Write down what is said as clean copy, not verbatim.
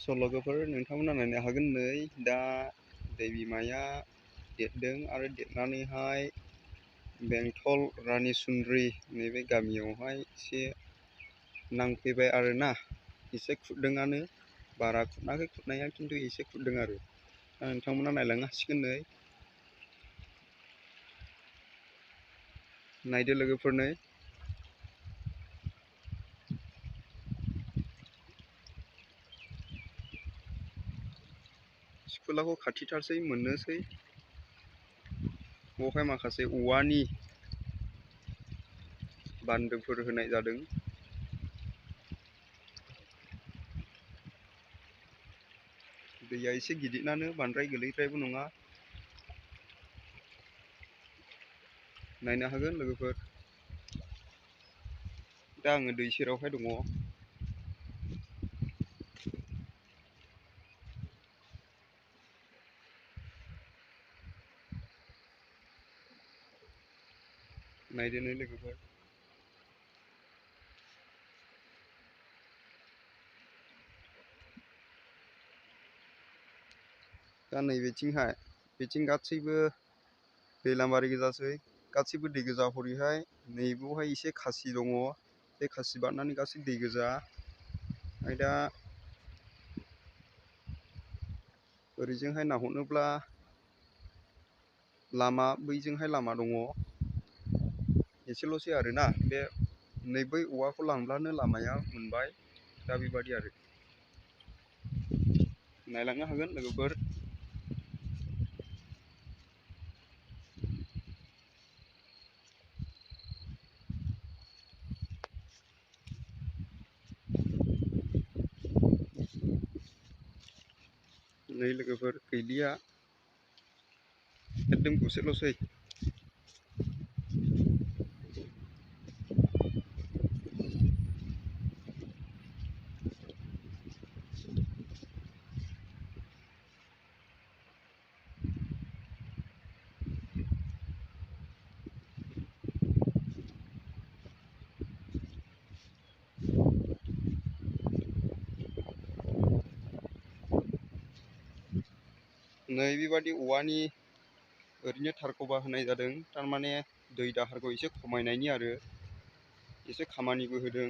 स' लोगोफोर नोंथांमोना नायनो हागोन नै दा दै बिमाया देरदों आरो देरनानैहाय बेंटल रानिसुन्द्रि नैबे गामियावहाय एसे नांफैबाय आरोना एसे खुरदोंआनो बारा खुरनाखै खुरनाया खिन्थु एसे खुरदों आरो दा नोंथांमोना नायलांनो हासिगोन नै नायदो लोगोफोर नै स्कुलाखौ खाथिथारसै मोननोसै बेवहाय माखासे औवानि बान्दोफोर होनाय जादों दैया एसे गिदिरानो बांद्राय गोलैद्रायबो नङा नायनो हागोन लोगोफोर दा आङो दै सेरावहाय दङ नायदो नै लोगोफोर दा नैबेथिंहाय बेथिं गासैबो दैलामारि गोजासै गासैबो दै गोजा हरैहाय नैबेवहाय एसे खासि दङ बे खासि बारनानै गासै दै गोजा ओमफ्राय दा ओरैजोंहाय नाहरनोब्ला लामा बैजोंहाय लामा दङ एसेल'सै आरोना बे नै बै औवाखौ लांब्लानो लामाया मोनबाय दा बेबादि आरो नायलांनो हागोन लोगोफोर नै लोगोफोर गैलिया एकदम गुसेबल'सै नै बेबादि औवानि ओरैनो थारखौबा होनाय जादों थारमाने दै दाहारखौ एसे खमायनायनि आरो एसे खामानिबो होदों